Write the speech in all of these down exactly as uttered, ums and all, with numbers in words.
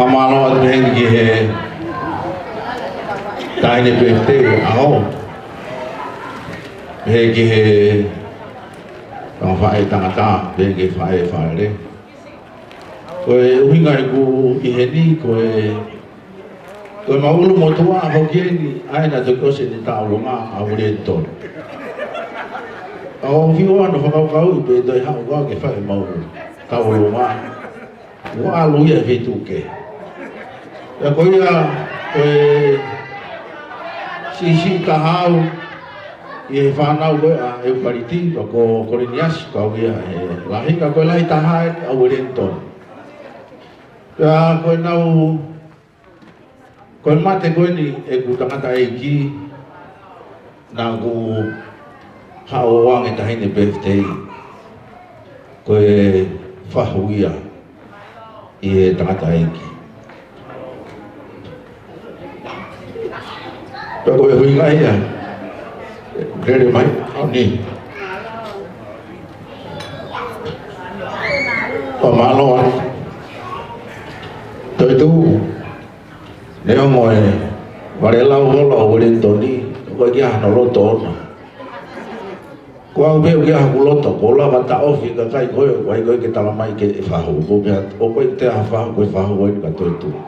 Fakamālō atu heni ki he taʻahine pēpitei ʻo e ʻaho. Pehē ki he kau faʻē tangata, pehē ki he faʻē fale. Ko e ʻuhinga ʻeku ʻi heni, ko e, ko ʻemau ʻulumotuʻa foki eni, ʻa ia naʻe toki ʻosi ʻene tauʻolunga ʻa Wellington. ʻOku ou fiu ʻo fakakaukauʻi pē toe haʻu ʻo ke fai ʻemau tauʻolunga. ʻOku ʻalu ia he feituʻu kehe. Pea ko ia, ko e siʻisiʻi taha au ʻi he fānau ko ē ʻa ʻEukaliti, pea ko Koliniasi, kau ia he lahi, ka ko e lahi taha ʻa Wellington. Pea ko ʻenau, ko e mate ko eni ʻeku tangataʻeiki, naʻa ku haʻu ʻo ʻoange taʻahine pēpitei, ko e fahu ia ʻi he tangataʻeiki. Pea ko e ʻuhinga ia, lele mai, ʻaho ni. Fakamālō atu. Toetuʻu. Neongo e valelau holo ʻa Wellington, ʻoku ʻikai ke ʻi ai hano loto ʻoʻona. Ko au pē ʻoku ʻi ai haku loto, ʻoku ou lava taʻofi e kakai ko ē, ʻoku ʻikai ko ē ke tala mai ke fahu, ko e meʻa, ʻoku ʻikai te u fahu, ko e fahu eni ka toetuʻu.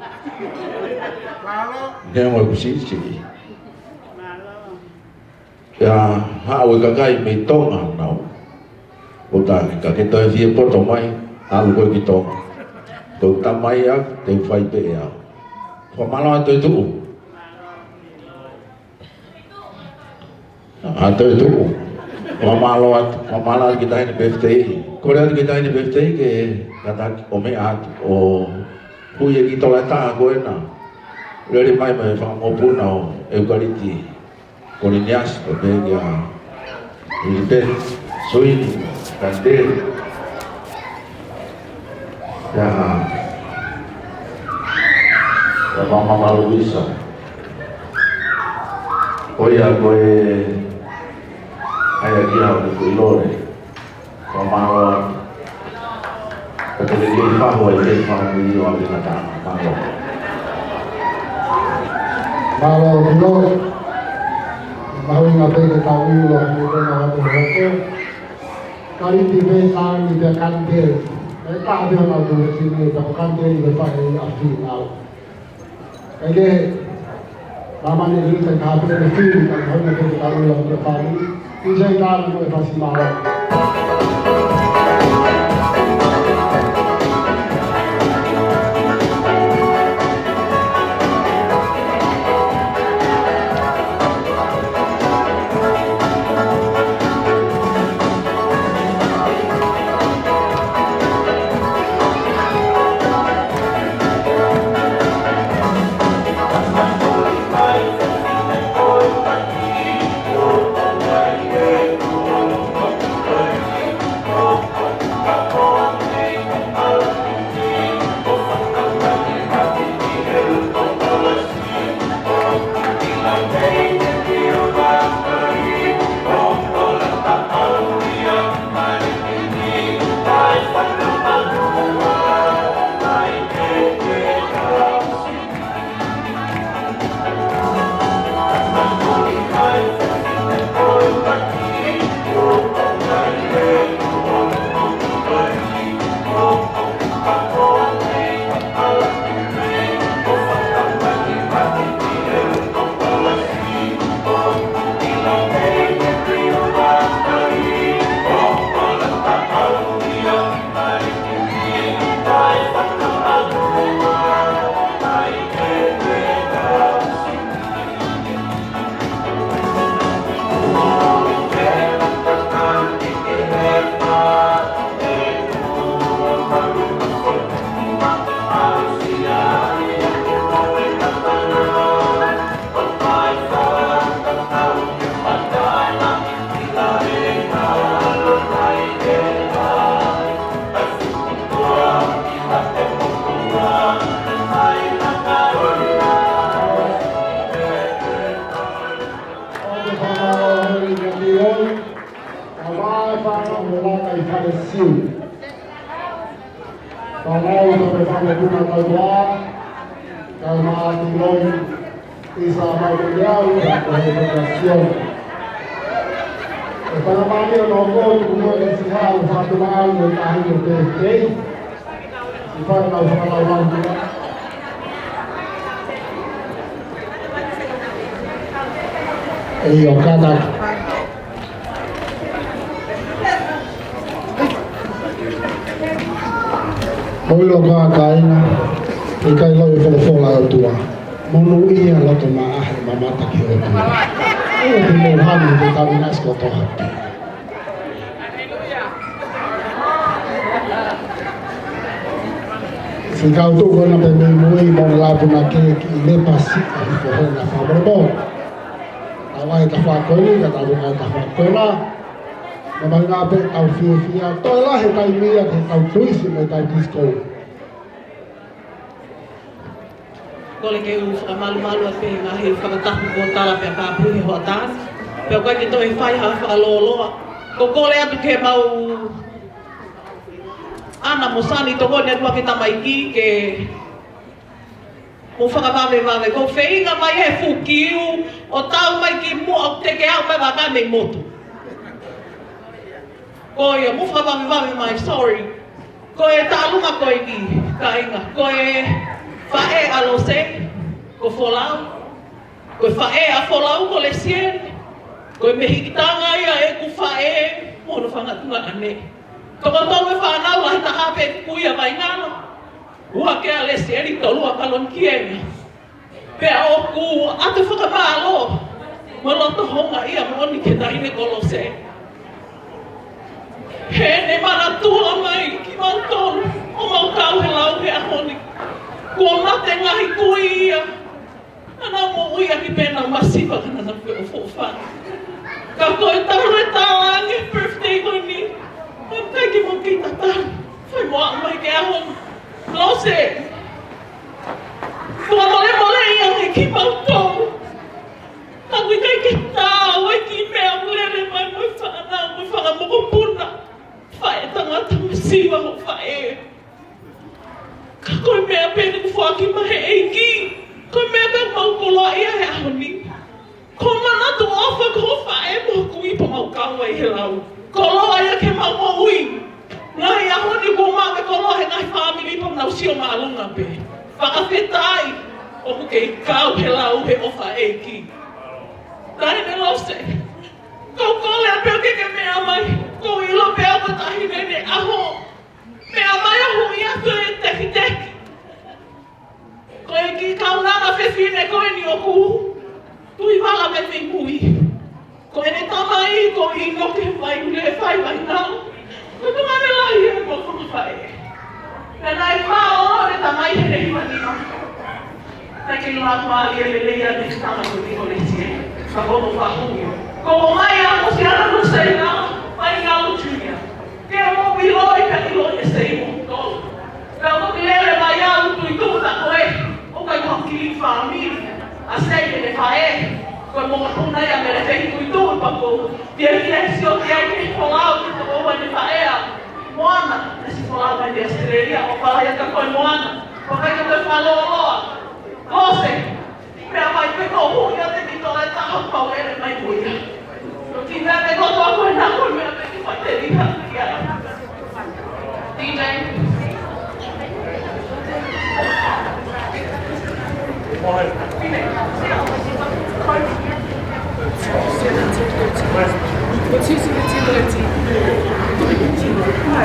Neongo ʻeku siʻisiʻi. Pea haʻu e kakai mei Tonga nau. ʻO tā, ka ke toe fie poto mai, ʻalu koe ki Tonga. Ko e tamai ʻaku, te u fai pē ʻe au. Fakamālō atu Toetuʻu. ʻA Toetuʻu. Fakamālō atu, fakamālō atu ki he taʻahine pēpitei. Kole atu ki he taʻahine pēpitei ke kātaki ʻo meʻa atu, ʻo hui e kiʻi tola taha ko ena. Lele mai mai fanga mokopuna ʻo ʻEukaliti. Koliniasi, pea pehē kia Ilibeti, Suini, Kandeli. Pea, pea Mama Maluisa. Ko ia ko e, ʻa ia kia ʻoku ʻi Lole. Fakamālō atu. Ka te ke fahu ai ke fahu ni o ake na tāna. Mālō. Mālō, Pilo. Mahuʻinga pē ke tau ʻilo ʻa e meʻa ko ena ʻa e hokohoko. Kaliti pē Sāni pea Kandeli. ʻE taha pē honau tū he sini, ka ko Kandeli ʻe fai ʻa e fīnau. Kae kehe, māmani ʻi he taha pē ʻene fili, ka ko hono pē ke tau ʻilo ʻa e fāmili. ʻI he taimi ni ko e fasi mālō. Kae mālō ʻi Samoa, ko e au, ko e fakasiofi. ʻE fakamolemole ʻa e kau tuku mai ki he siʻi hau, fakatuʻamelie ʻo e taʻahine ʻo e pēpē. ʻI fai mau fakalaulau. ʻIo, kātaki. Mou ʻilo kāinga, ʻikai loi e folofola ʻa e ʻOtua. Monūʻia loto maʻa he mamata ki he ʻOtua. ʻOku mou hanu te tau nasi kotoa. Siʻi kau tuku ko ena pē mei mui mo e lapu na ke ki le pasi ʻi ko hena fakamolemole. Tau ai ta fakakoli, ka tau ai ta fakakoli. Naʻa mau ngā pē tau fiefia. Toe lahi e taimi ia ke tau tuisi mo e tau disco. Kole ke u fakamalumalu atu pē ngaahi fakatapu kuo tala pea ka puhi hoʻatā. Pea ʻoku ʻikai ke toe fai ha fakalōloa. Ko e kole atu ke mau ʻana mo sani tokoni atu ʻa e tamaiki ke mou fakavavevave. Ko e feinga mai he fukiu ʻo tau mai ki muʻa ʻo teke au mai vaka mei motu. Ko ia, mou fakavavevave mai, sorry. Ko e tālunga ko eni, kāinga. Ko e faʻē ʻa Lose, ko Folau. Ko e faʻē ʻa Folau, ko Lesieli. Ko e mehikitanga ia ʻeku faʻē, mo hono fanga tuongaʻane. Toko tolu e fānau lahi taha pē ʻeku kui ʻa Vaingalo. Ua kia Lesieli, tolu ʻa Kaloni Kienga. Pea ʻoku ʻoatu e fakamālō mo e loto houngaʻia moʻoni ki he taʻahine ko Lose. Heʻene manatua mai kimautolu ʻo mau kau he lau he ʻaho ni. Kuo mate ngaahi kui ia. Naʻa nau moʻui ʻaki pē ʻenau masiva ka naʻa nau feʻofoʻofani. Ka ko e talu e talaange birthday ko eni. ʻOku ʻikai ke mau kei tatali. Fai mo aʻu mai ki he ʻaho ni. Lose. Fakamolemole ia ange kimautolu. Ka ʻoku ʻikai ke tau ai ki he meʻa ʻoku lele mai mo e fānau, mo e fanga mokopuna. Faʻē tangata masiva hoʻo faʻē. Ka ko e meʻa pē ʻoku foaki mai he ʻEiki. Ko e meʻa pē ʻoku mau koloaʻia he ʻaho ni. Ko e manatu ʻofa ko hoʻo faʻē mo e kui pea mau kau ai he lau. Koloa ia ke mau moʻui. Ngaahi ʻaho ni kuo maʻu e koloa he ngaahi fāmili pea nau sio māʻolunga pē. Fakafetaʻi ʻoku kei kau he lau he ʻofa ʻa e ʻEiki. Taʻahine Lose. Kau kole pē ke ke meʻa mai. Kou ʻilo pē ʻoku taʻahine ne ʻaho. Meʻa mai ʻo hū ia ko e tekiteki. Ko e kiʻi kaunanga fefine ko eni ʻoku tui vala mei mui. Ko ʻene tamai ko ʻInoke Vailele Vaingalo. Ko e tuongaʻane lahi ʻa e kau faʻē. Pea naʻe pau ʻene tamai he nehi manima. Naʻe kei loa mālie lelei ʻa e tamai ko ʻInoke Lesieli. Ka ko mo fahu. Ko mo mai ʻa mo si ana no sei na. Vaingalo Junior. Ke mou ʻiloʻi ka ʻiloʻi e sei mo tolu. Ka ko ki lele mai au tui tuku ta ko e. ʻOku ʻikai ko ha kili fāmili. ʻA sei ʻene faʻē. Ko e mokopuna ia mele fei tui tuku pa ko. Pea ki e sio ki ai ke Folau ki toko ua ʻene faʻē ʻa Moana. ʻE si Folau mai ki Australia ʻo pala ia ka ko e Moana. ʻOku ʻikai ko e fakalōloa. Lose. Meʻa mai pē ko hu ia te ki tole taha pau ʻene mai mo ia. Ko ki meʻa pē ko tō ko e nā ko meʻa pē ki fai te liha ki a. D J.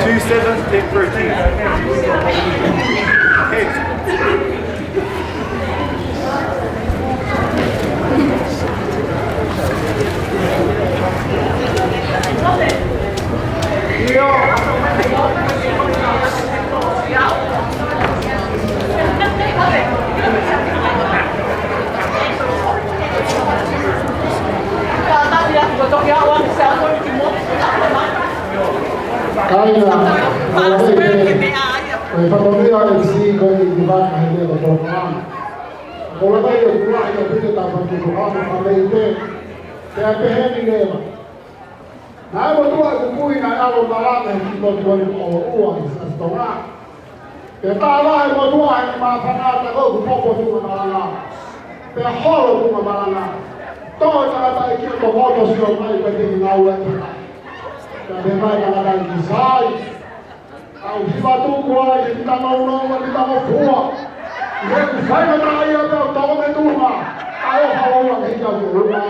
Two seven eight thirteen. Hey. Kāinga, ʻo e pē, ʻo e fatongia ʻo e M C ko eni ki vaka he lea ko tō kāinga. Ko la mai ʻo kula ʻi ʻo pite tapa ki ko hama ka mei te, te a pehē ni leva. Naʻe motuʻa ʻeku kui naʻe ʻalu ʻo malanga he kiʻi motuʻa ni ʻo ua ʻi Siasi Tonga. Pea tālahi mo tuʻa he māfana ta ko ʻeku popo tuʻa malanga. Pea holo tuʻa malanga. Tō e tangataʻeiki ʻo tokoto sio mai pea te ngāue atu. Pea pehē mai e tangataʻeiki, Sai, tau hiva tuku ai e mita nounou mo e mita ngofua. He ʻoku faingataʻaʻia pea u toko me tuʻa. ʻAi ʻo halaua ke hiki au ki ʻolunga.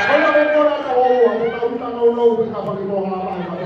Pea ko e kona ko ʻolunga, ko e mita nounou, ko e kafaki moha, ʻai mai.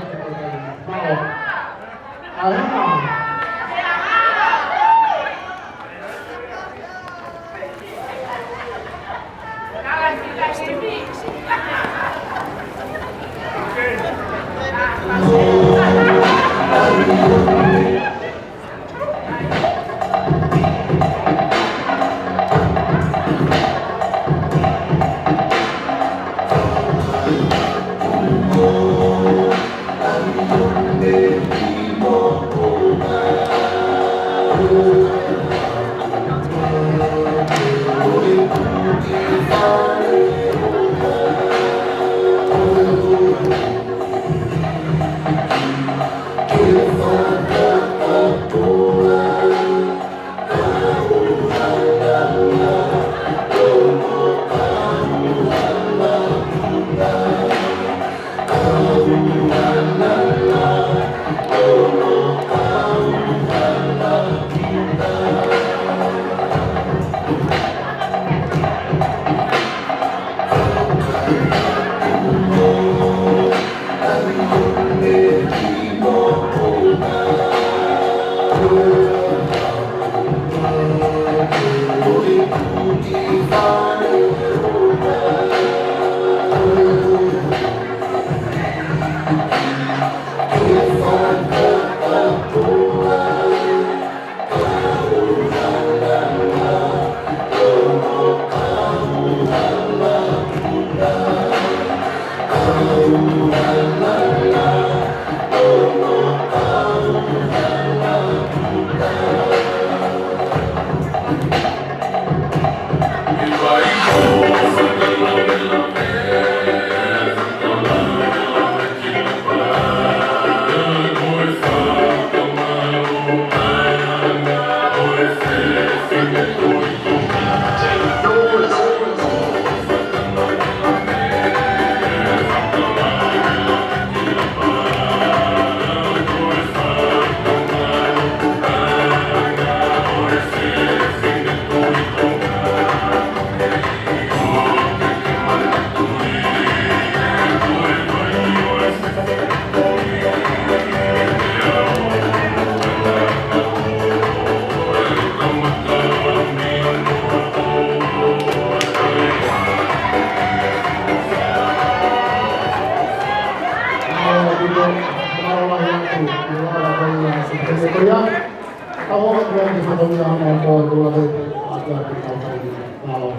Mālō.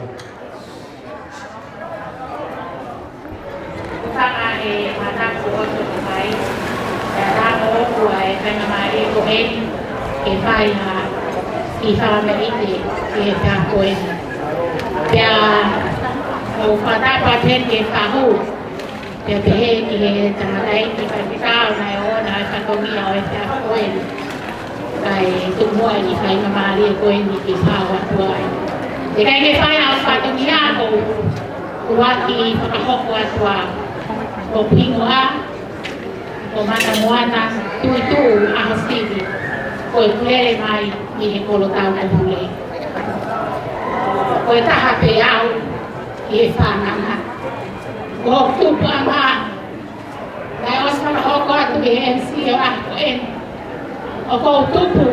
Fanga e mataku o tuku mai, ʻa e tama ʻoku ʻi ai e faingamālie ko eni, ke fai ha kiʻi fakameʻite ki he efiafi ko eni. Pea ʻoku ou fakatapu atu heni ki he fahu, pea pehē ki he tangataʻeiki faifekau naʻe ʻoʻona e fatongia ʻo e efiafi ko eni. Kae tuku muʻa e kiʻi faingamālie ko eni ke fai atu ai. ʻIkai ke fai ha fatongia, ko ʻeku ʻuluaki fakahoko atu ā hoku hingoa ko Mana Moana Tuʻituʻu ʻAhosivi, ko ʻeku lele mai mei he kolo Taupoupou. Ko e taha pē au ʻi he fānau. Ko hoku tupuʻanga, naʻe ʻosi fakahoko atu ʻe he M C ʻo e ʻaho ko eni, ʻoku ou tupu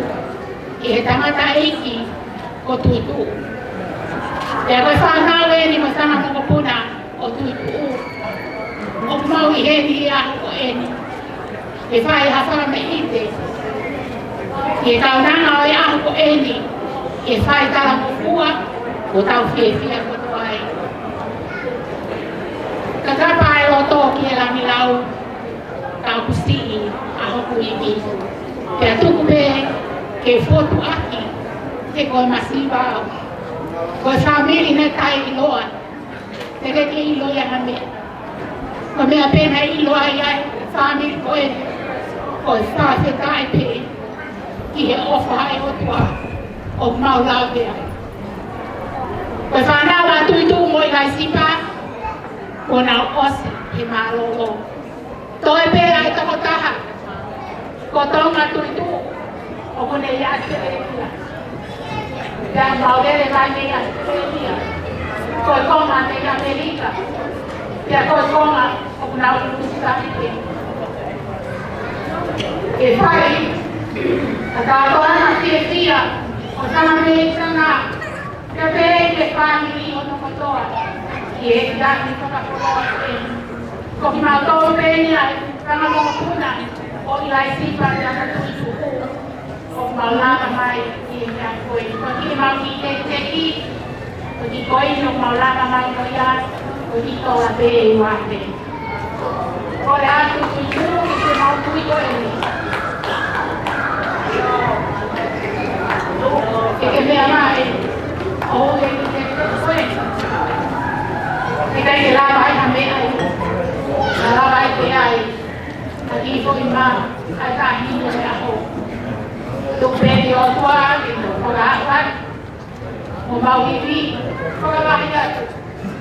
ʻi he tangataʻeiki ko Tuʻituʻu. Pea ko e fānau eni mo e fanga mokopuna ʻo Tuʻituʻu ʻoku mau ʻi heni he ʻaho ko eni ke fai ha fakameʻite ki he kaunanga ʻo e ʻaho ko eni, ke fai talangofua, ʻoku tau fiefia kotoa ai. Kakapa e loto ki he langilau, ka ʻoku siʻi ʻa hoku ivi. Pea tuku pē ke fotu ʻaki, he ko e masiva au. Ko e fāmili naʻe taʻeʻiloa, teʻeki ke ʻilo ia ha meʻa. Ko e meʻa pē naʻe ʻilo ai ʻa e fāmili ko ē, ko e fakafetaʻi pē. ʻi he ʻofa ʻa e ʻOtua ʻoku mau lave ai. Ko e fānau ʻa Tuʻituʻu mo ʻIlaisipa, kuo nau ʻosi he mālōlō. Toe pē ʻa e tokotaha ko Tonga Tuʻituʻu, ʻoku ne ʻi ʻAositelēlia. Pea mau lele mai mei ʻAositelēlia. Ko e konga mei ʻAmelika. Pea ko e konga ʻoku nau ʻi Nuʻusila pē. ʻE fai ʻa e kātoanga fiefia ʻo Tonga mei Tonga. Pea pehē ki he fāmili hono kotoa ʻi he ʻaho ni fakakoloa pē. Ko kimautolu pē ia ʻa e fanga mokopuna ʻo ʻIlaisipa pea mo Tuʻituʻu ʻoku mau laka mai ki he meʻa ko ē. Ko e kiʻi mau kiʻi tekiteki, ko e kiʻi koini ʻoku mau laka mai ko ia, ko e kiʻi tola pē ʻe ua pē. Kole atu Tuʻituʻu ke mau tui ko eni. Ke ke meʻa mai, ʻo ke ke ko ē. ʻIkai ke lava ai ha meʻa ʻi. Ka lava ai ke ai. Ka ki ko i ma, ai ka hi mo e aho. Tuku pē ki he ʻOtua ke mau kole atu. Mo mau ivi, fakalahi atu,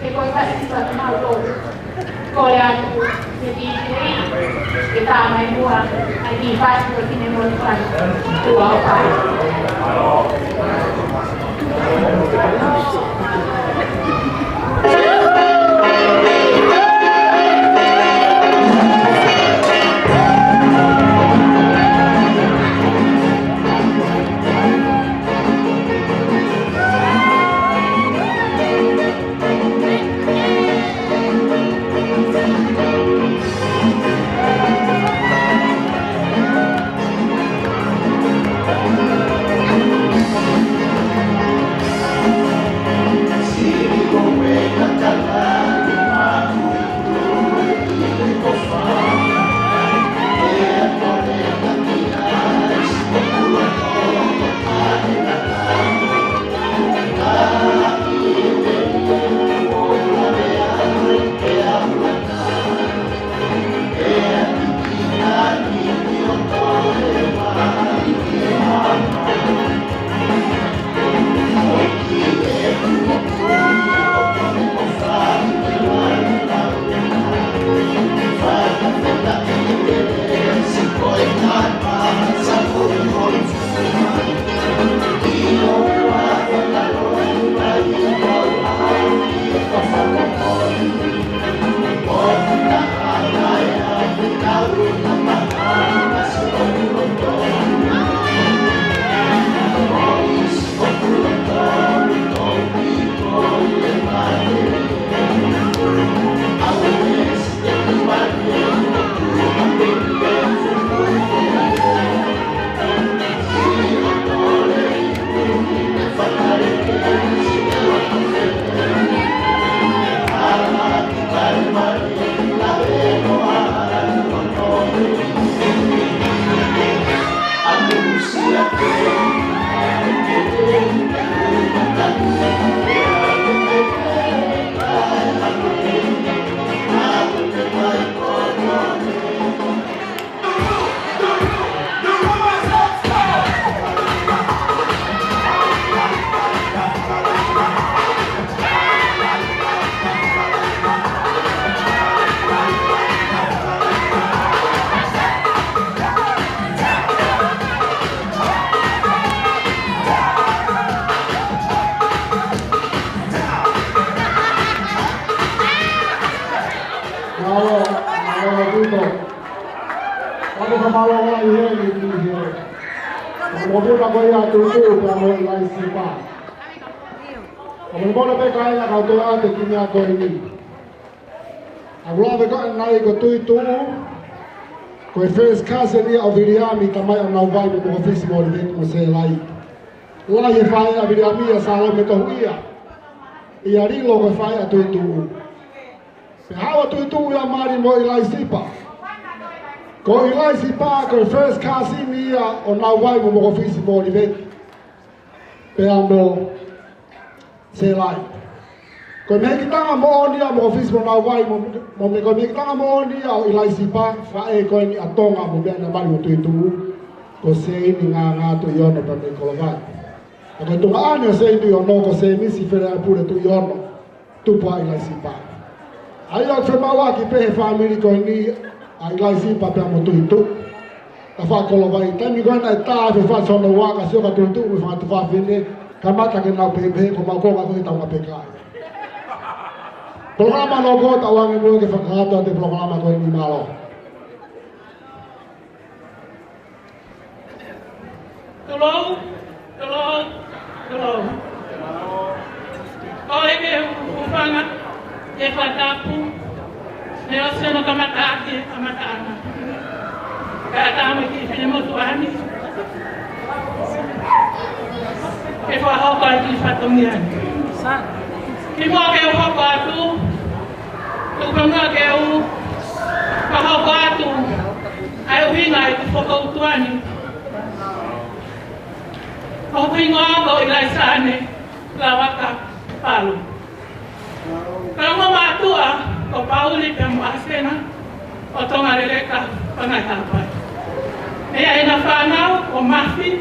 he ko e fasi atu mau tō. Kole atu, he ki he, he tā mai mua, ai ki fasi ko kine mo fasi. Tua o fasi. Mālō, mālō, Tuto. ʻOku fakamālō lahi heni ki he mokopuna ko ia ʻa Tuʻituʻu pea mo ʻIlaisipa. ʻOku mole pē kāinga kau toe ʻa e kiʻi meʻa ko eni. ʻOku lave ko eni ko Tuʻituʻu, ko e first cousin ia ʻo Viliami, tamai ʻa Nauvai mo Mokofisi mo ʻOliveti mo Sēlai. Lahi e faʻē ʻa Viliami ʻia Sālome Tohuʻia. ʻIa Lilo ko e faʻē ʻa Tuʻituʻu. Pea haʻu ʻa Tuʻituʻu ia mali mo ʻIlaisipa. Ko ʻIlaisipa ko e first cousin ia ʻo Nauvai mo Mokofisi mo ʻOliveti. Pea mo Sēlai. Ko e mehekitanga moʻoni ia ʻo Mokofisi mo Nauvai mo, mo me ko e mehekitanga moʻoni ia ʻo ʻIlaisipa, faʻē ko eni ʻa Tonga mo meʻa naʻe mali mo Tuʻituʻu. ko Seini Nganga Tuʻiono pea mei Kolovai. Ka ko e tuongaʻane ʻo Seini Tuʻiono ko Semisi Feleʻaipule Tuʻiono, tupu ʻa ʻIlaisipa. ʻA ia ʻoku femauʻaki pē he fāmili ko eni ʻa ʻIlaisipa pea mo Tuʻituʻi. Ka fakakolovai, taimi ko ē naʻe tā e fefasi hono ua ka sio ka Tuʻituʻi mo e fanga tuofāfine, kamata ke nau pehē ko mau ko ngā ko e tau ngā peka. Polokalama loko tau ange mo ke fakahoko atu e polokalama ko eni, mālō. Tulou, tulou, tulou. Ko e ke hūfanga, ke fakatapu, ne o seno kamata ake, kamata ana. Ka tama ki fine motu ani. Ke fakahoko ai ki fatongia ni. Kimuʻa ke u hoko atu, tuku pē muʻa ke u fakahoko atu ʻa e ʻuhinga ʻeku fokoutua ni. Ko hoku hingoa ko ʻIlaisiane Lavaka Palu. Ko hoku mātuʻa ko Pauli pea mo ʻAsena ʻo Tongaleleka, Fangai Haʻapai. Meʻa ʻena fānau ko Mafi,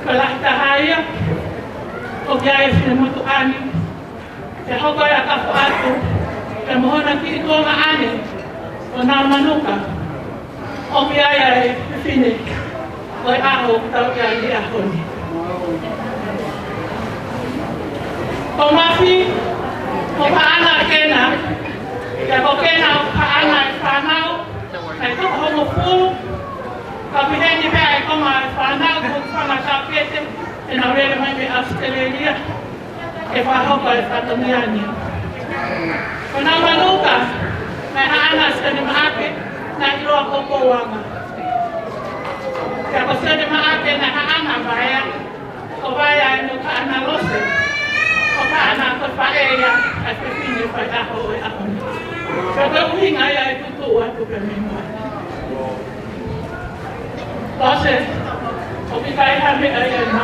ko e lahi taha ia, ʻoku ʻi ai e fine motu ani, ke hoko ia ka foʻatu, pea mo hona kiʻi tuongaʻane, ko Namanuka, ʻoku ʻi ai ʻa e fefine ko e ʻaho ʻoku tau ʻi ai he ʻaho ni. Ko Mafi, ko Paʻana Kena, pea ko Kena ʻoku Paʻana e fānau, ʻa e toko hongofulu, ka pehē ni pē ʻa e konga e fānau, ko e fanga taʻokete, ʻenau lele mai mei ʻAositelēlia ke fakahoko e fatongia ni. Ko Namanuka, naʻe haʻana Sene Maʻake, naʻe ʻiloa ko Pouanga. Pea ko Sene Maʻake naʻe haʻana Vaea, ko Vaea ʻe Nukaʻana Lose, ko Kaʻana ko e faʻē ia ʻa e fefine faiako ʻo e ʻaho ni. Pea ko e ʻuhinga ia e tuʻu atu pē mei muʻa. Lose, ʻoku ʻikai ha meʻa ia na.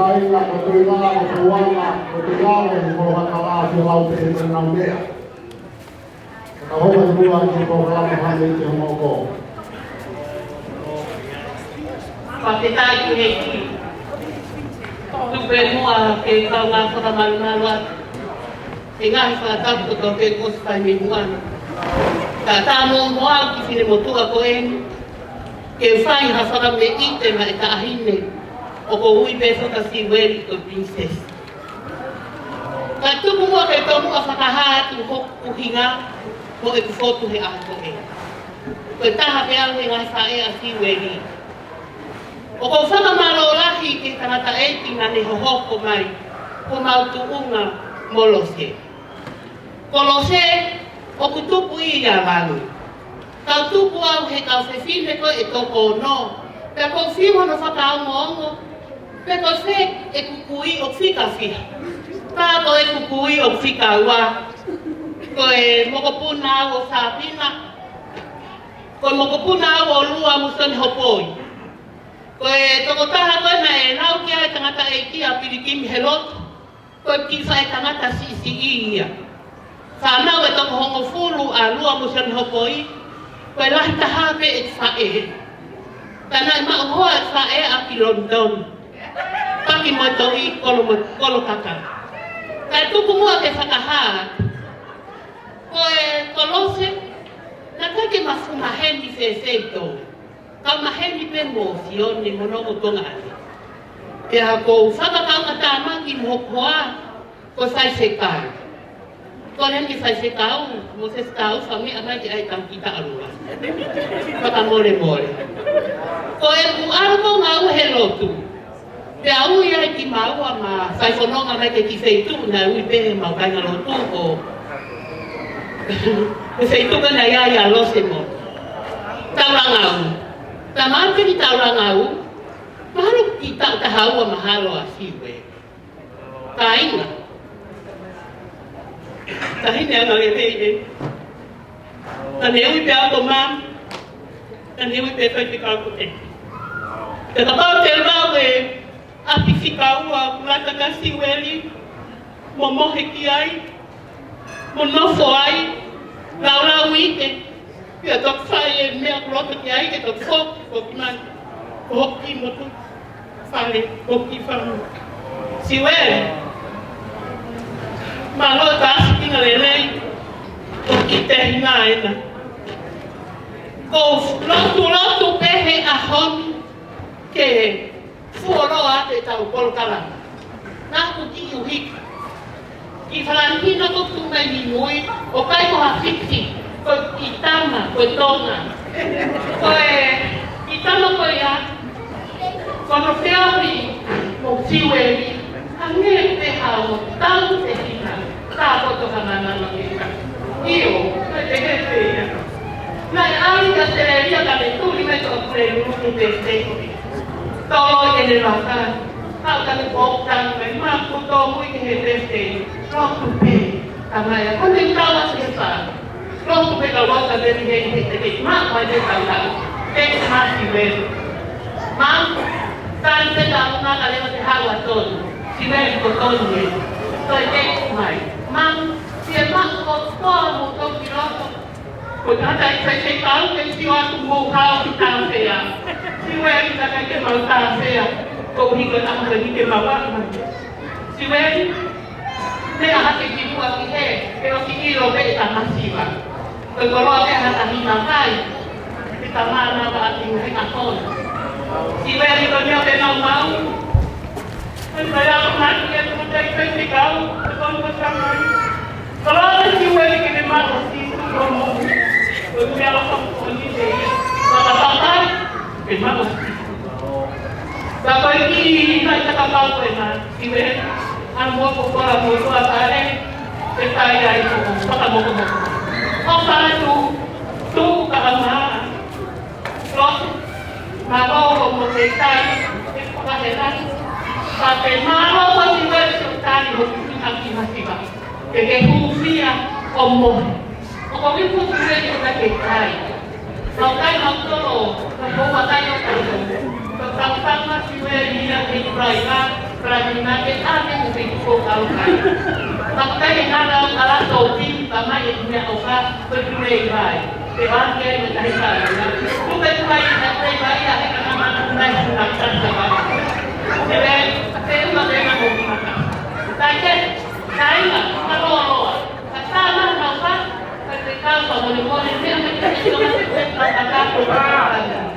Ai la ko tui la ko tui la ko tui la ko tui la ko tui la ko tui la ko tui la ko tui la. Ka hoko i mua ki he polokalama hane i te homoko. Fakafetaʻi ki he ʻEiki. Tuku pē muʻa ke u kaungā fakamalumalu atu he ngaahi fakatapu kotoa pē kuo ʻosi fai mei muʻa. Ka tā mo mo au ki he finemotuʻa ko eni, ke fai ha fakameʻite maʻa e taʻahine ʻoku ou ui pē foki kia Siueli ko e Princess. Ka tuku muʻa ke tomuʻa fakahā atu hoku ʻuhinga mo ʻeku fotu he ʻaho ko eni. Ko e taha pē au he ngaahi faʻē ʻa Siueli. ʻOku ou fakamālō lahi ki he tangataʻeiki naʻa ne hohoko mai homau tuʻunga mo Lose. Ko Lose, ʻoku tupu ia ʻi Langi. Kau tupu au he kau fefine ko e toko ono. Pea ʻoku ou fiu hono fakaongoongo pe ko fē ʻeku kui ʻoku fika fiha. Pea ko ʻeku kui ʻoku fika ua. Ko e mokopuna au ʻo Sāpina. Ko e mokopuna au ʻo Lua mo Sione Hopoi. Ko e tokotaha ko ē naʻe lau ki ai e tangataʻeiki ʻa Pilikimi he lotu. Ko e kiʻi faʻētangata siʻisiʻi ia. Fānau ʻe toko hongofulu ʻa Lua mo Sione Hopoi. Ko e lahi taha pē ʻeku faʻē. Ka naʻe maʻu hoa ʻeku faʻē ʻaki London. Paki mo e toʻi kolo mo kolo kaka. Kae tuku muʻa ke fakahā. Ko e Kolose, naʻe ʻikai ke ma fuʻu maheni fēfē ʻi Tonga. Kau maheni pē mo Sione mo Nongo Tonga ʻAne. Pea ko e fakakaukau tāmaki mo hoku hoa, ko e faifekau. Ko e leni faifekau, mo se fekau fa meʻa mai ke ʻai tau ki taʻalua. Fakamolemole. Ko ʻeku ʻalu mo ngāue he lotu. Pea ui ai kimaua mo fai fononga mai ki he kiʻi feituʻu naʻe ui pē ʻe he mau kāinga lotu ko e feituʻu ko ē naʻe ʻi ai ʻa Lose mo Taulangau. Ka mau pē ki Taulangau, mahalo ki taʻu taha ua mahalo ʻa Siueli. Kāinga. Taʻahine angalelei ē. Naʻa ne ui pē au ko Mami. Naʻa ne ui pē faifekau ko ē. Pea kapau te u lau e ʻapi fika ua ʻoku lata kia Siueli, mo mohe ki ai, mo nofo ai, laulau ʻi he, pea toki fai e meʻa ʻoku loto ki ai, ke toki foki, foki mai, ko hoku kiʻi motu fale, ko hoku kiʻi fānau. Siueli, mālō e tasi kina lelei, ko e kiʻi tehina ena. Ko e lotu, lotu pē he ʻaho ni ke fuoloa ʻetau polokalama. Naʻa ku kiʻi ʻuhiki. Kiʻi fakalāngilangi ʻoku tuʻu mai mei mui, ʻoku ʻikai ko ha Fiti, ko e kiʻi tama, ko e Tonga. Ko e kiʻi tama ko ia, ko hono feohi mo Siueli, hangē pē ha ongo tau tehina, tā koto ka nganano ke ka. ʻIo, ko e tekepe ia. Naʻe ʻalu ki ʻAositelēlia ka ne tuli mai ki ʻAositelēlia ki he pēsei. Tolo ʻene vaka. Kau ka ne pō tanu mai, ma ko tō mui ki he pēsei. Lotu pē. Ka mai, ko ne tau ʻa se fa. Lotu pē ka lotu pē ni he he te ke ma ko ne tau tau. Te ma Siueli. Ma, tau te tau na ka leva te hawa tonu. Siueli ko tonu e. Ko e te mai. Ma, te ma ko tonu mo tonu ki loto. Ko e tangataʻi faifekau ke sio atu mo hao ki tāfea. Siueli ka kai ke mau tāfea. Ko hiko taha ke ni ke mau ʻalu mai. Siueli, meʻa hake ki muʻa ki hē, ke ʻosi ʻilo pē ʻe ta masiva. Ko e koloa pē ha tahi mavahe. Ke ta mana wa ati he ʻaho ni. Siueli ko e meʻa pē mau mau. Ko e meʻa ko mati ke tu te ke te kau, ko e kau ko e kau mai. Koloa pē Siueli ke ne maʻu ʻa Sīsū ko mo. Ko e meʻa ko ni te ia. Ka ta papai, ke maʻu ʻa Sīsū. Ka ko e kiʻi na i takapau ko e na, Siueli, a mo ko kola mo ko a tare, ke tai ai ko fakamokomoko. ʻO fatu, tu ka ama, lo, ma lo ko mo ke tai, ke ko ka he na, ka ke ma lo ko Siueli ke tai mo ki ha kiʻi masiva. Ke ke hūfia ʻo mohe. ʻOku ou kiʻi putu e ki ʻoku ke kai. Mau kai mau tolo, ka ko ka kai ʻo kai. Ka ka ka ma Siueli ia ke kai ka. Falaminake, ʻa e meʻa ko ē ʻoku kau kai. Makutai e ngala, ngala tō pin, ka mai e meʻa ʻofa, ko e pule i vai. Te vake ai mo tahi kāinga. Tupe tuai na pule i vai, ʻa e ka ngama nai na kata ka. Te ve, te uma te na mo maka. Taike, tainga, ka loa loa. Ka tā na na ʻofa, ka te kau ka mole mole, te ama te te te te te te te te te.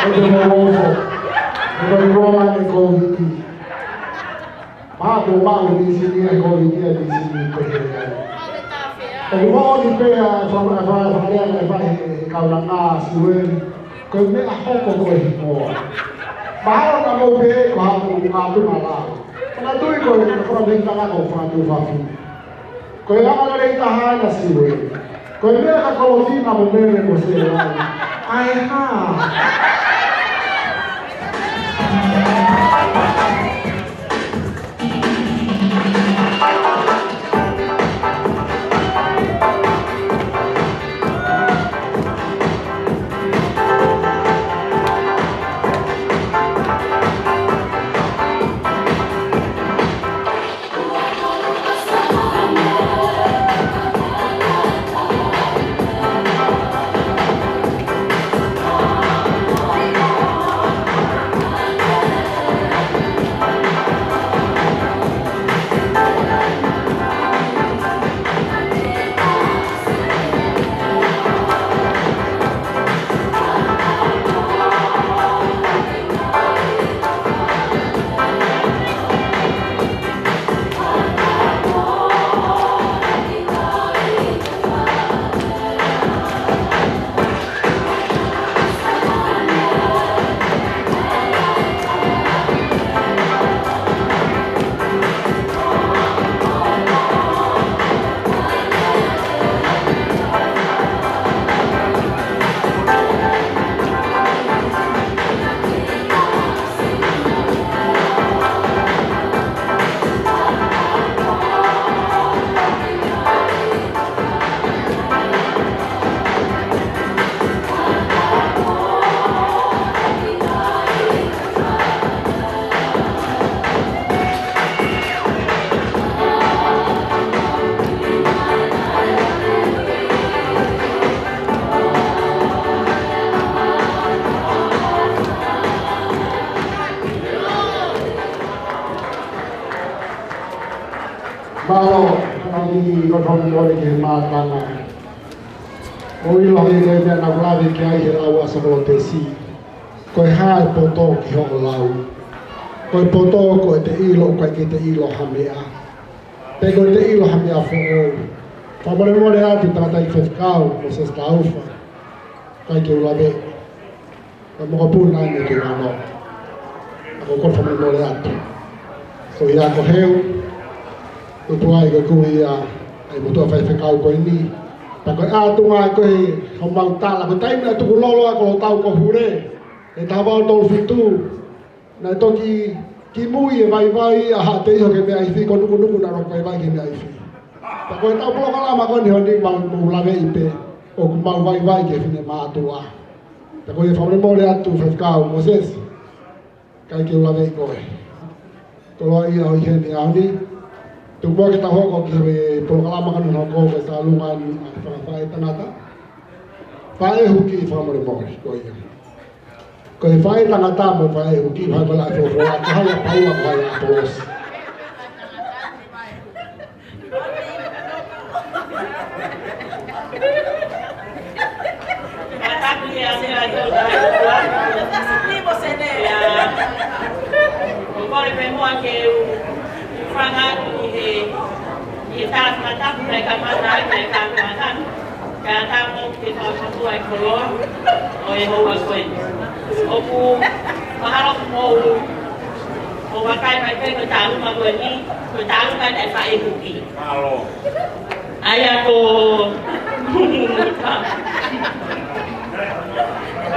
ʻOku mau ofo. ʻOku mau ofo ʻa e Kōviti. Pea ʻoku mau ʻi Sini ʻa e Kōviti ʻi Sini pehē ai. ʻOku mau ʻi pē ʻa e fa-, fa-, fa-, fa-, ʻa e fa-, he, he kaunanga Siueli. Ko e meʻa hoko ko e hingoa. Mahalo naʻa mou pehē ko haʻaku ʻatunga lao. Ka tui ko e, ko e meʻa ko e fanga tuʻi fafine. Ko e anga lelei taha ʻena Siueli. Ko e meʻa ka Kolofina mo Mele mo Sela. ʻAi hā? Mālō, ʻoku ou kole ki he mātanga. ʻOku ou ʻilo he ko e meʻa naʻa ku lave ki ai he lau ʻa Sokolotesi. Ko e hā e poto ki hoʻo lau. Ko e poto ko ʻete ʻilo, ʻoku ʻikai ke te ʻilo ha meʻa. Pe ko ʻete ʻilo ha meʻa foʻou. Fakamolemole atu tangataʻeiki faifekau, Mōsese Taufa. ʻIkai ke u lave. Ka mokopuna ʻi he tuʻunga. ʻOku ou kole fakamolemole atu. Ko ia ko Heu, tupu ai ko e kui ia ʻa e motuʻa faifekau ko eni. Pea ko e ʻatunga ko ē homau tala, ko e taimi naʻe tukulolo ai ko Lotau ko Hule, he taha valu tolu fitu, naʻe toki kimui e vaivai ʻa Haʻateiho ki he meʻa ifi, ko Nukunuku naʻe ʻalu ʻo vaivai ki he meʻa ifi. Pea ko ʻetau polokalama ko eni he ʻaho ni mau, mau laveʻi pē, ʻoku mau vaivai ki he finemātuʻa. Pea ko ia fakamolemole atu faifekau Mōsese, ʻikai ke u laveʻi koe. Koloa ia ʻo ʻi heni he ʻaho ni. Tuku muʻa ke tau hoko ki he polokalama ko eni ʻoku hoko ko e tauʻolunga ʻa e fanga faʻētangata. Faʻē Huki, fakamolemole, ko ia. Ko e faʻē tangata mo e faʻē huki, fai vala atu fua, ko hai ʻa Paula, ko hai ʻa ʻApolosi. Ka tapu ia, ʻa e ʻOtua. Ia, ʻoku ou kole pē muʻa ke u fanga atu ʻi he, ʻi he tala fakatapu naʻe kamata ai, naʻe kamata ai. Ka tapu ke fakafua e koloa ʻo e houa ko eni. ʻOku mahalo ʻoku mou, mou vakai mai pē ko e tālunga ko eni, ko e tālunga ʻa e faʻē huki. Mālō. ʻA ia ko,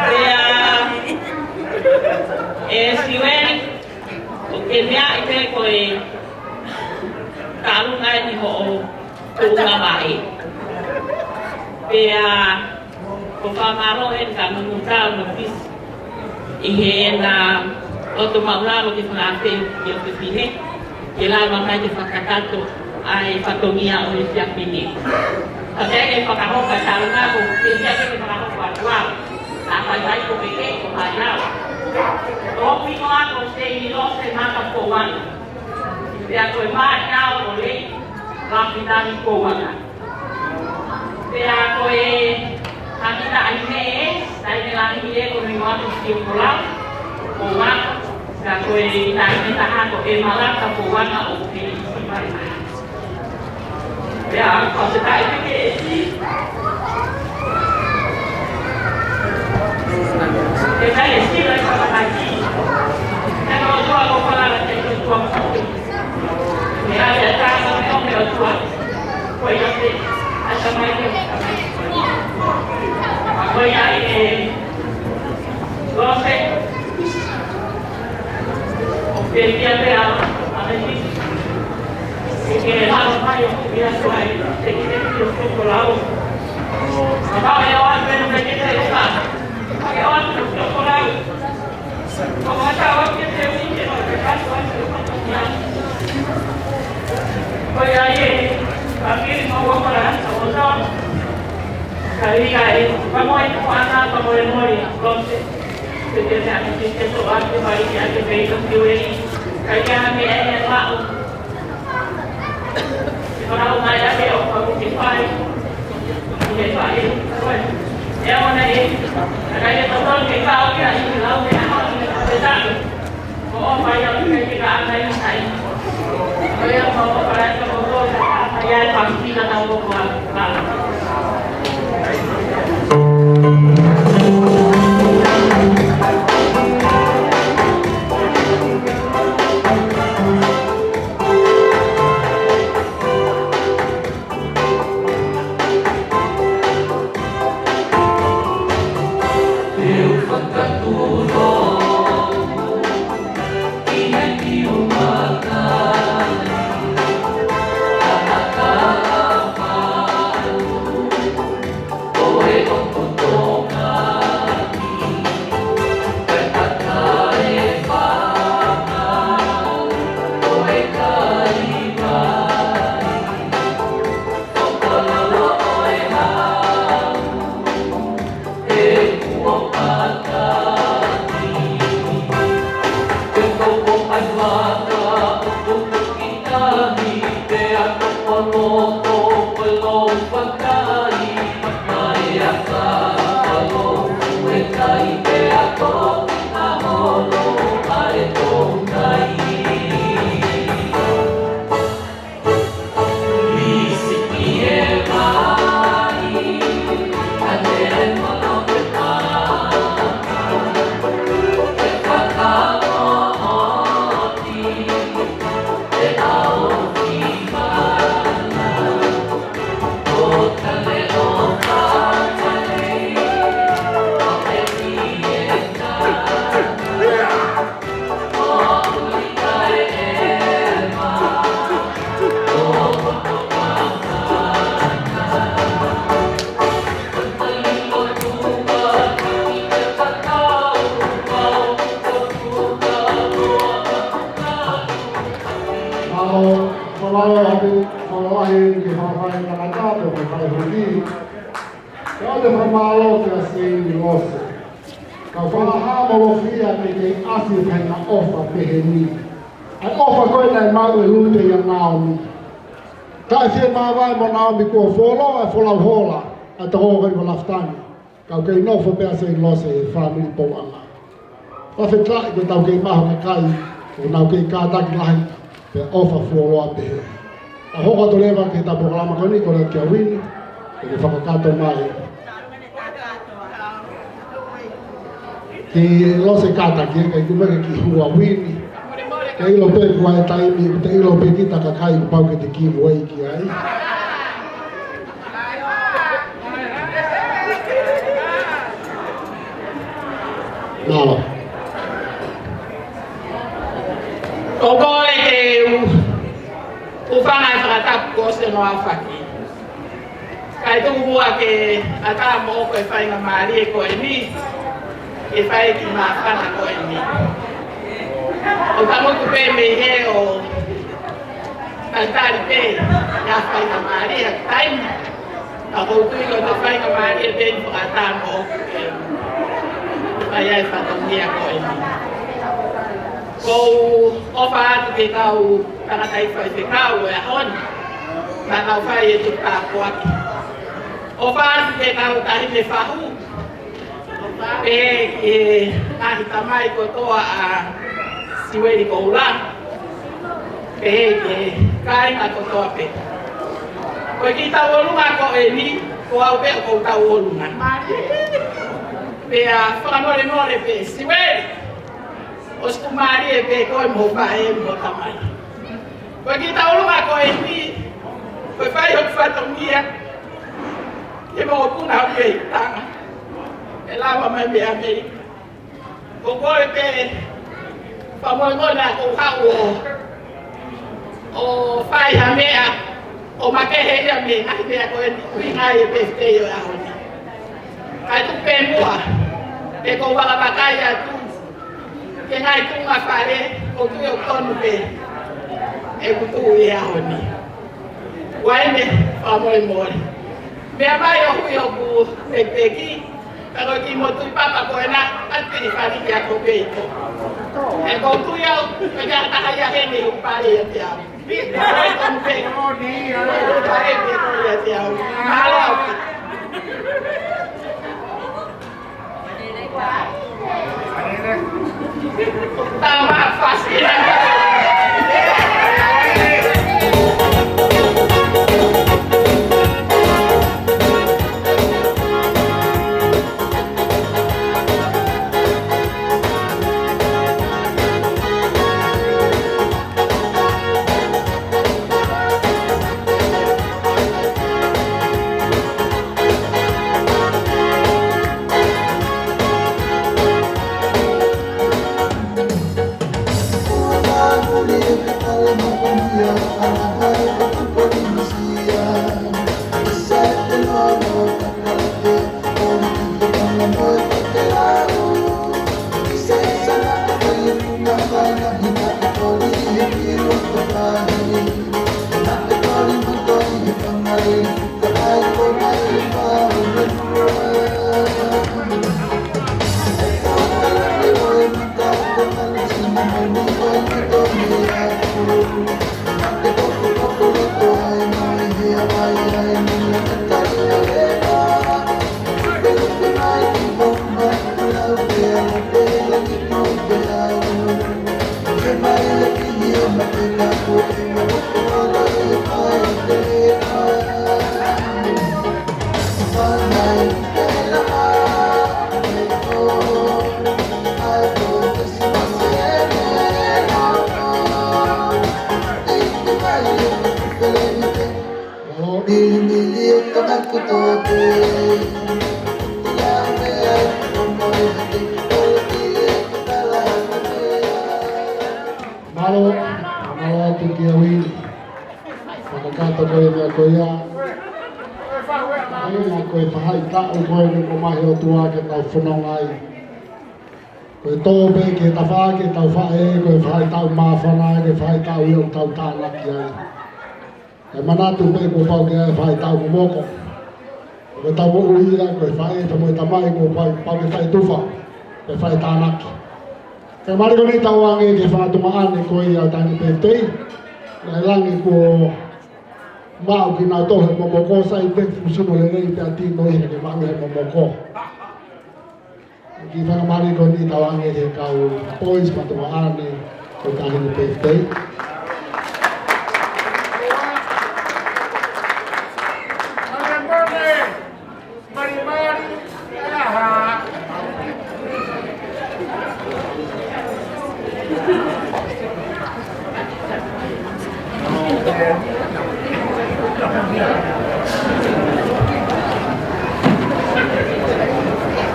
pea, ʻe Siueli, ʻoku ke meaʻi pē ko e tālunga eni hoʻo tuʻunga vaʻe. Pea, ʻoku ou fakamālō heni kia Nunu Tau mo Pisi ʻi heʻena loto māʻulalo ke fakaafeʻi ʻo ke pine, ke lava mai ke fakakakato ʻa e fatongia ʻo e efiafi ni. Ka te ke fakahoko ʻa e tālunga ko e efiafi ke fakahoko atu au. Naʻa faifai ko peke ko hai au. Ko hoku hingoa ko Seini Lose Maka Pouanga. Pea ko e maʻi au ʻo Lei Lafitani Pouanga. Pea ko e taʻahine, taʻahine lahi ē ko e hingoa ko Siukolau Pouanga. Pea ko e taʻahine taha ko ʻEmalata Pouanga ʻo Pisi Maimai. Pea ko e taʻahine kehekehe, ʻe taʻahine kehekehe, ʻe taʻahine kehekehe. Ko e ʻOtua ko e palala te ko e ʻOtua. Meʻa ia ʻa e tama ʻo e ʻOtua. Ko ia te, ʻa e tama ia. Ko ia ʻe Lose. ʻOku ke pia pea, ʻa e ni. ʻE ke lava mai ʻo ke pia tuai. Te ke te pia tuai ko lau. Ka pau e ʻoa pē no me ke te uka. Ka ke ʻoa pē no ke ko lau. Mālō, mālō atu, mālō ʻaupito ki he faifai tangata, pea mo e faifai huki. Pea ʻoku ou fakamālō kia Seini Lose. Kau fakahā mo loto fiefia ke kei ʻasi e faʻahinga ʻofa pehē ni. ʻA e ʻofa ko ē naʻe maʻu ʻe Lute ʻia Naomi. Kae fiemālie mo Naomi kuo fuoloa e folau hola ʻa e toko ko ē ʻo Lafitani. Kau kei nofo pē ʻa Seini Lose he fāmili Pouʻanga. Fakafetaʻi ko ʻetau kei maʻu ha kakai ʻoku nau kei kātaki lahi pea ʻofa fuoloa pehē. ʻA, hoko atu leva ki heʻetau polokalama ko eni, kole atu kia Uini ke ne fakakakato mai. Ki Lose kātaki, ʻikai ke ʻi ai ha kiʻi hua, Uini. Te u ʻilo pē kuo ʻi ai e taimi, te u ʻilo pē kita kakai kuo pau ke te give way ki ai. Mālō. ʻOku ou kole ke u, u hūfanga he fakatapu kuo ʻosi hono aofaki. Kae tuku muʻa ke ʻatā moʻoku e faingamālie ko eni ke fai e kiʻi māfana ko eni. ʻOku ou tangutu pē mei hē ʻo talitali pē ʻa e faingamālie ʻa e taimi. Ka ʻoku ou tui ko e faingamālie pē eni ʻoku ʻatā moʻoku ke fai ai e fatongia ko eni. ʻOku ou ʻofa atu ki he kau tangataʻeiki faifekau ʻo e ʻaho ni, naʻa nau fai e tukupā poaki. ʻOfa atu ki he kau taʻahine fahu, pehē ki he ngaahi tamai kotoa ʻa Siueli Koula, pehē ki he kāinga kotoa pē. Ko e kiʻi tauʻolunga ko eni, ko au pē ʻoku ou tauʻolunga. Pea fakamolemole pē, Siueli, ʻosi tuʻumālie pē koe mo e faʻē mo e tamai. Ko e kiʻi tauʻolunga ko eni, ko e fai hoku fatongia ki he mokopuna ʻoku ʻi Tanga, ʻe lava mai mei ʻAmelika. ʻOku ou kole pē, fakamolemole naʻa ku haʻu ʻo, ʻo fai ha meʻa ʻo makehe ia mei he ngaahi meʻa ko eni ʻuhinga ai e pēsitei ʻo e ʻaho ni. Kae tuku pē muʻa, pea ʻoku ou vakavakai atu ki he ngaahi tuʻunga fale, ʻoku ou tui ʻoku tonu pē ʻeku tuʻu ʻi he ʻaho ni. Uaine, fakamolemole. Meʻa mai ʻo hui hoku pekipeki, ka ko e kiʻi motuʻi papa ko ena, ʻa e pili fali ki a ko pē ito. ʻOku ou tui au, ʻe ʻi ai ha taha ia heni ʻoku pale ʻiate au. Ko e tonu pē, ko e pale pē ko ʻiate au. Mālō. Mālō, mālō atu kia Uini. Fakakakato ko e meʻa ko ia. Ko e meʻa ko e faʻahitaʻu ko eni ʻoku ʻomai ʻe he ʻOtua ke tau fononga ai. Ko e tō pē ki he tafaʻaki ʻetau faʻē, ko e faʻahitaʻu māfana, ko e faʻahitaʻu ia ʻoku tau tānaki ai. Kae manatu pē kuo pau ke ʻi ai e faʻahitaʻu momoko. Ko ʻetau moʻui ia, ko e faʻē pea mo e tamai kuo pau, pau ke fai tufa. Pea fai tānaki. Faingamālie ko eni tauange ki he fanga tuongaʻane ko ia ʻo e Taʻahine Birthday. Naʻe langi kuo maʻu kinautolu he momoko, sai pē fuʻu sino lelei pea tino ia ke maʻu he momoko. Kiʻi faingamālie ko eni tauange ki he kau boys, fanga tuongaʻane ʻo e Taʻahine Birthday.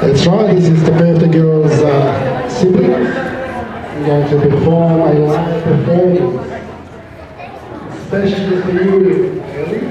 That's right, this is the birthday girl's, uh, sibling. Going to perform a live performance. Especially for you, Ellie.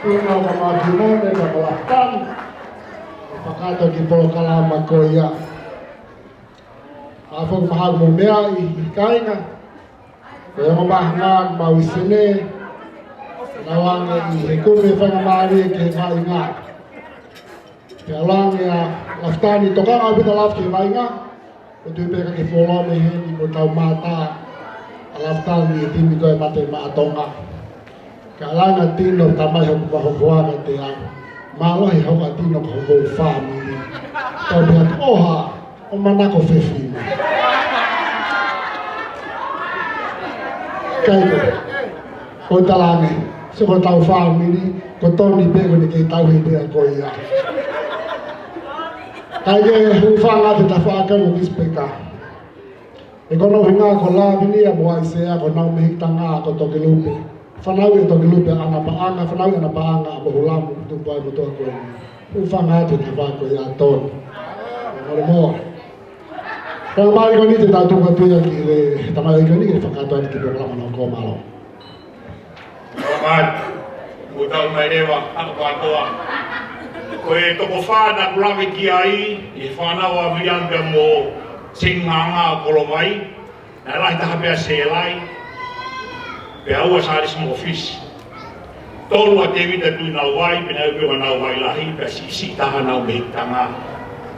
Tuna o Mamahi Mone, ka ko Lafitani. Fakaʻatā ki he polokalama ko ia. Ka foki mahalo mo e meʻa ʻi he kāinga. Ko e ongo māhanga mau ʻi Senē. Naʻa nau ʻi he kumi faingamālie ki he vaʻinga. Pea langi ʻa Lafitani, tokanga ʻaupito ʻa Lafi ki he vaʻinga. ʻOku ou tui pē ka ke follow mei heni mo tau mata ʻa Lafitani he timi ko e Mate Maʻa Tonga. Ka langa tino tamai hoku pahokoa ka te au. Mālohi hoku tino ka hoku fāmili. Tau pea ʻoha, ʻo manako fefine. Kae kehe, ko e talaange, sio ko ʻetau fāmili, ko Toni pē ko eni kei tauhi pē ʻa ko ia. Kae kehe, hūfanga atu he tafaʻaki ko Kisipeka. He ko hono ʻuhinga ko Lavinia mo ʻAisea ko honau mehikitanga ko Tokelupe. Fanauʻi ʻe Tokelupe ʻa ʻAna Paʻanga, fanauʻi ʻe ʻAna Paʻanga ʻa Moʻulamu, tupu ai mo e toʻa ko eni. Hūfanga atu he tafaʻaki ko ia Toni. Mole mo. Ka mai ko eni te tau tuku atu ia ki he tamaioʻeiki ko eni ke fakakātoa atu ki he polokalama, mālō. Mālō. Mou tau mai leva, ako kātoa. Ko e toko fā naʻa ku lave ki ai, ʻi he fānau ʻa Viliami pea mo Senganga ʻo Kolovai, naʻe lahi taha pē ʻa Sēlai, pea ua Sālesi Mofisi. Tolu ʻa Tēvita Tuʻinauvai, pea naʻe ʻi ai pē ʻa Nauvai Lahi, pea siʻisiʻi taha honau mehikitanga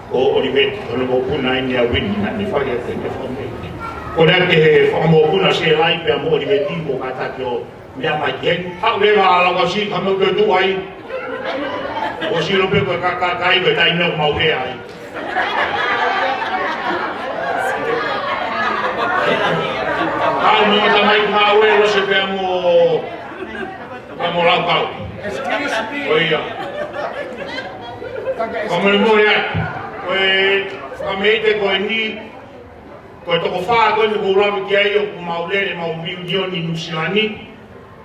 ko ʻOliveti, ko hono mokopuna eni ʻa Vini, naʻa ne fai ʻa e fakamoʻoni. Ko e lea ki he fakamokopuna Sēlai pea mo ʻOliveti mo kātaki ʻo meʻa mai ki heni. Haʻu leva ʻa Laukausi, ka mou toe tuʻu ai. ʻOsi ʻilo pē ko e ka, ka, kai ko e taimi ʻoku mau lea ai. Haʻu mo e tamai ngāue, Lose pea mo, pea mo Laukau. Ko ia. Ka mou mole atu. Ko e, ka mei te ko eni, ko e toko fā ko eni ʻoku ou lave ki ai ʻoku mau lele mau miunioni Nuʻusila ni.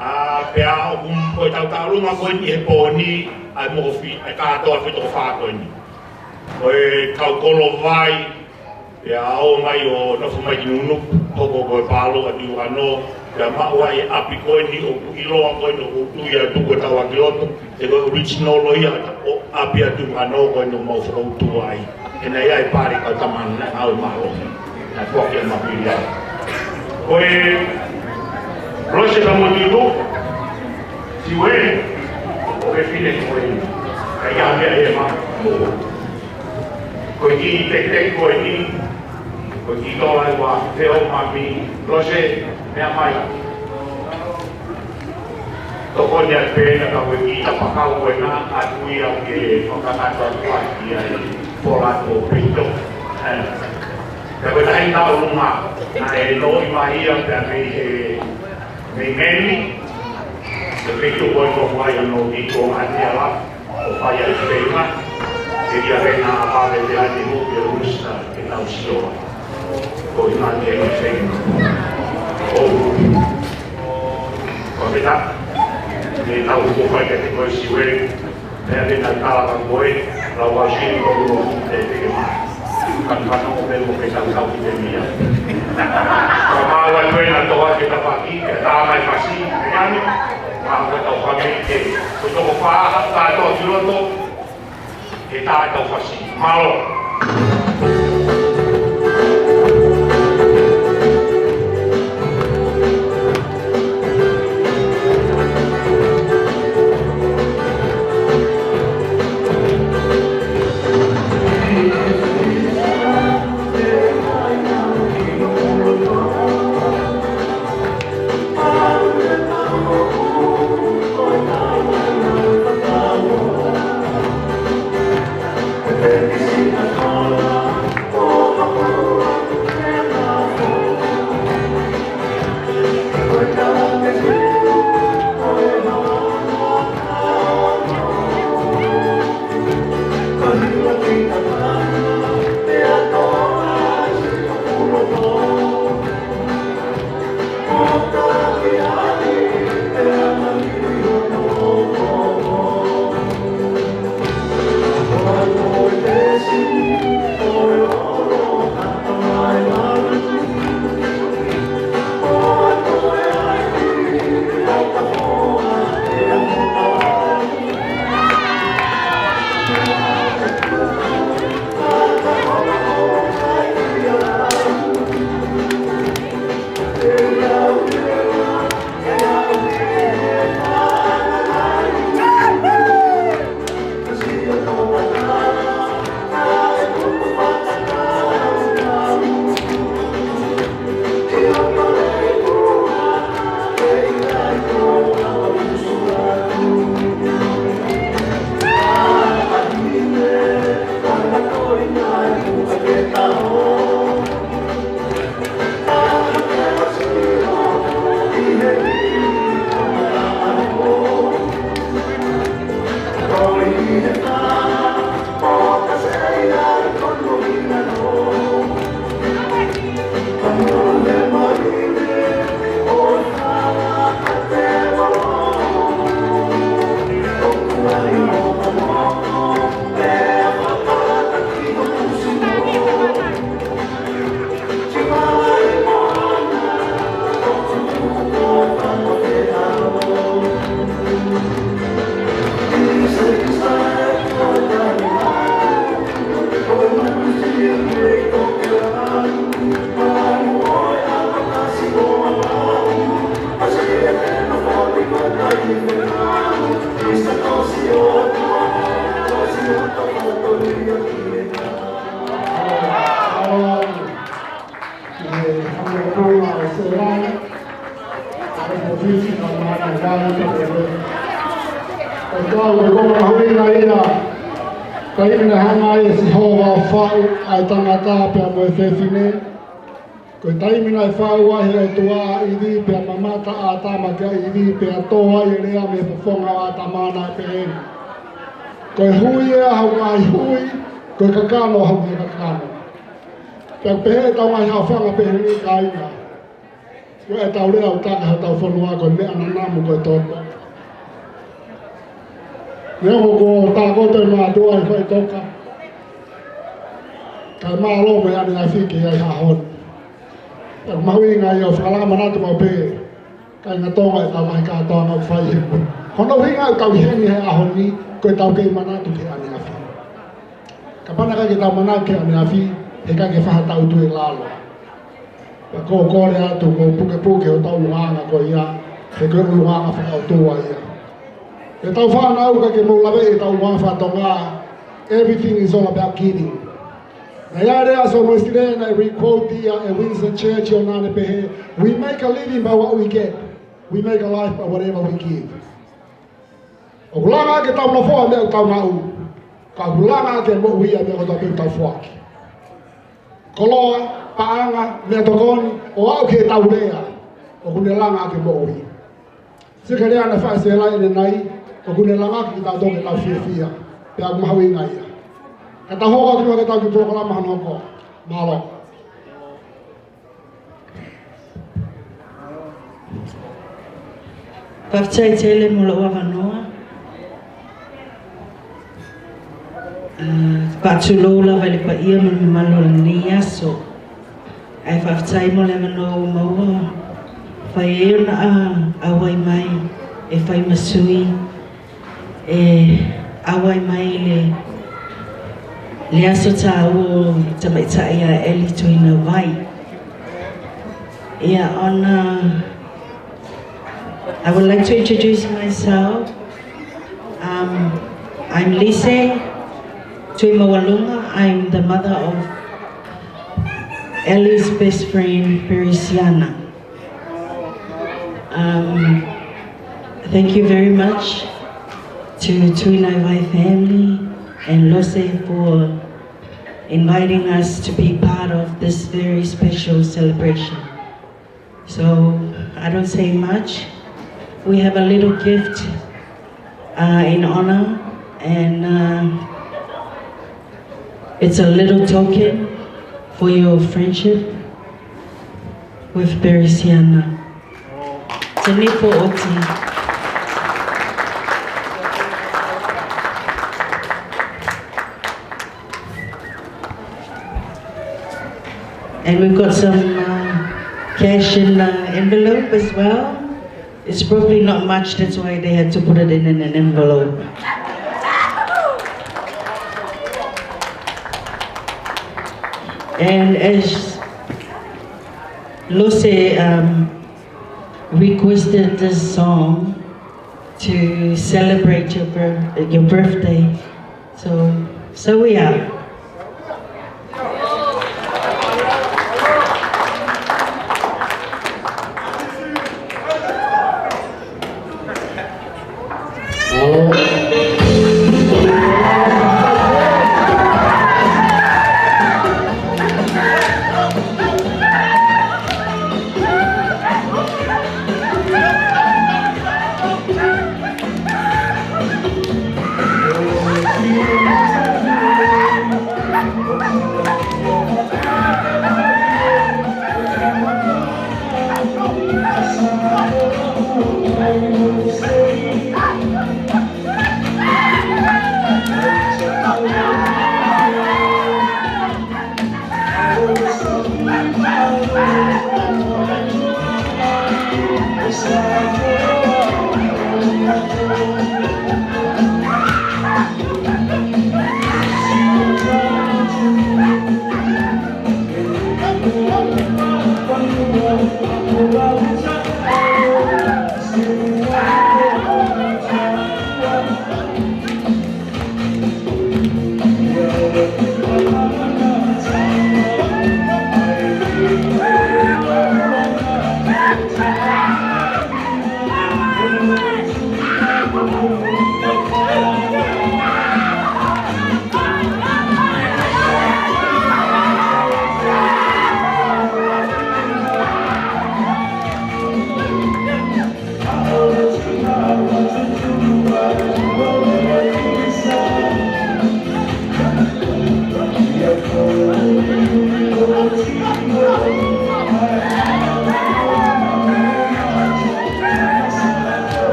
ʻA, pea ʻoku, ko e tau taʻaluma ko eni he pō ni, ʻa e mofi, ʻa e kātoa ʻa e toko fā ko eni. Ko e kau Kolovai, pea ō mai ʻo nofo mai ki Nunuku, hoko ko e pālō ʻa Tuʻi Vano, pea maʻu ai ʻapi ko eni ʻoku ʻiloa ko eni ʻoku ou tui atu ko e tau ʻa ki loto, he ko e original ia ʻo ʻapi ʻa Tuʻi Vano ko eni ʻoku mau fakautu ai. He naʻe ʻi ai e pale kau tama naʻe ngāue mālohi. Naʻe foaki ʻe Mapili ai. Ko e Lose ka mo Tino, Siuele, ko e fefine ko eni. Ka ʻi ai meʻa ʻe ma. Ko e kiʻi tekiteki ko eni, ko e kiʻi tola ʻi ua, feo mami, Lose, meʻa mai. Tokoni atu pē ena ka ko e kiʻi tapakau ko ena, ʻa ia ʻoku ke fakakakato atu ai ki ai, fola atu ʻo peito. ʻE. Ka ko e tahi taʻaluma, naʻe noʻi mai ia pea mei he, mei Meni, ko e peito ko e ko fai ʻa Nōviko ʻAniala, ʻo fai ai e feinga, ke ia ke na ʻave pē ʻa e nihu ke usa ke tau sio. Ko e ʻuhinga ke ne feinga. ʻO, ko e peta, ke tau ko fai ke te ko e Siuele, pea ke na tala ka ko e, Laukausi ko ulo, te te ke mai. Ka ka no ko pē mo ke tau tau ki te mia. Ka mā ua ko e na toa ke tapaki, ke tā mai fasi, ke anu, ka ko tau fame ke, ko toko fā, ka tau ki loto, ke tā tau fasi. Mālō. ʻa e ʻOtua ʻo Sēlai, ʻa e pōfisi, ʻa e mana ʻo e vai, ʻa e pōfisi. Ko e kau, ko e konga mahuʻinga ia, taimi naʻe hanga ai ʻe Sihova ʻo faʻu ʻa e tangata pea mo e fefine. Ko e taimi naʻe faʻu ai ʻe he ʻOtua ʻa ʻIvi, pea mamata ʻa ʻĀtama kia ʻIvi, pea tō ai e lea mei he fofonga ʻo ʻĀtama naʻe pehē ni: Ko e hui ʻe ʻa hoku ngaahi hui, ko e kakano ʻa hoku ngaahi kakano. Pea pehē ʻetau ngaahi haʻofanga pehē ni, kāinga. Ko ʻetau lea ʻoku taka hotau fonua ko e meʻa nanamu ko e toto. Neongo kuo tākoto e mātuʻa ʻi he faʻitoka, kae mālō mo e ʻaneafi ke ʻi ai e ʻaho ni. Pea ʻoku mahuʻinga ia ʻo fakalanga manatu maʻu pē, kāinga Tonga, ʻetau ngaahi kātoanga ʻoku fai he kuo. Ko hono ʻuhinga ʻoku tau ʻi heni he ʻaho ni, ko ʻetau kei manatu ki he ʻaneafi. Kapau naʻe ʻikai ke tau manatu ki he ʻaneafi, heʻikai ke fai haʻatau tui ʻi lalo. Pea ʻoku ou kole atu, mou pukepuke hotau ʻulungaanga ko ia, he ko e ʻulungaanga fakaʻotua ia. Ko ʻetau fānau, ʻikai ke mou laveʻi ʻetau ʻulungaanga faka-Tonga, everything is all about giving. Naʻe ʻi ai e lea ʻa Sōmesi Lē naʻe re-quote ia ʻe Winston Churchill, naʻá ne pehē, "We make a living by what we get. We make a life by whatever we give." ʻOku langa ʻaki ʻetau nofoʻa e meʻa ʻoku tau maʻu, ka ʻoku langa ʻaki e moʻui ʻa e meʻa kotoa pē ʻoku tau foaki. Koloa, paʻanga, meʻatokoni, ʻo aʻu ki heʻetau lea, ʻoku ne langa ʻaki e moʻui. Sio ki he lea naʻe fai ʻe Sēlai ʻanenai, ʻoku ne langa ʻaki kitautolu ke tau fiefia, pea ʻoku mahuʻinga ia. Ka tau hoko atu ki heʻetau kiʻi polokalama hono hoko. Mālō. Fakafetaʻi tele mo hoʻomou avanoa. ʻA, fakatulou lava ʻi he paʻia mo e mamalu ʻo e ngaahi aso. ʻA e fakafetaʻi mo e avanoa ʻoku maua. Fai ʻe ʻOna ʻa, ʻa ʻave mai, ʻe fai masui. ʻE ʻave mai le, le aso tāua ʻo e tamaʻitaʻi ʻa ʻEli Tuʻinavai. ʻIa, ʻOna, I would like to introduce myself. Um, I'm Lise Tuʻimaualunga. I'm the mother of Eli's best friend, Perisiana. Um, thank you very much to Tuʻinavai family and Lose for inviting us to be part of this very special celebration. So, I don't say much. We have a little gift, uh, in honor, and, uh, it's a little token for your friendship with Perisiana. Tenipo Oti. And we've got some, uh, cash in the envelope as well. It's probably not much, that's why they had to put it in, in an envelope. And as Lose, um, requested this song to celebrate your birth-, your birthday. So, so we are.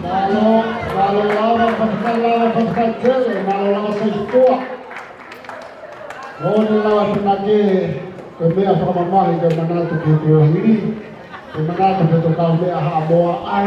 Mālō, mālō lava, fakafetaʻi lava, fakafetaʻi tele, mālō lava Saisitoa. Moʻoni lava ʻa e punake, ko e meʻa fakamamahi ke manatu ki he kuohili, ke manatu ki he tokanga meʻa Haʻamoa, ʻa e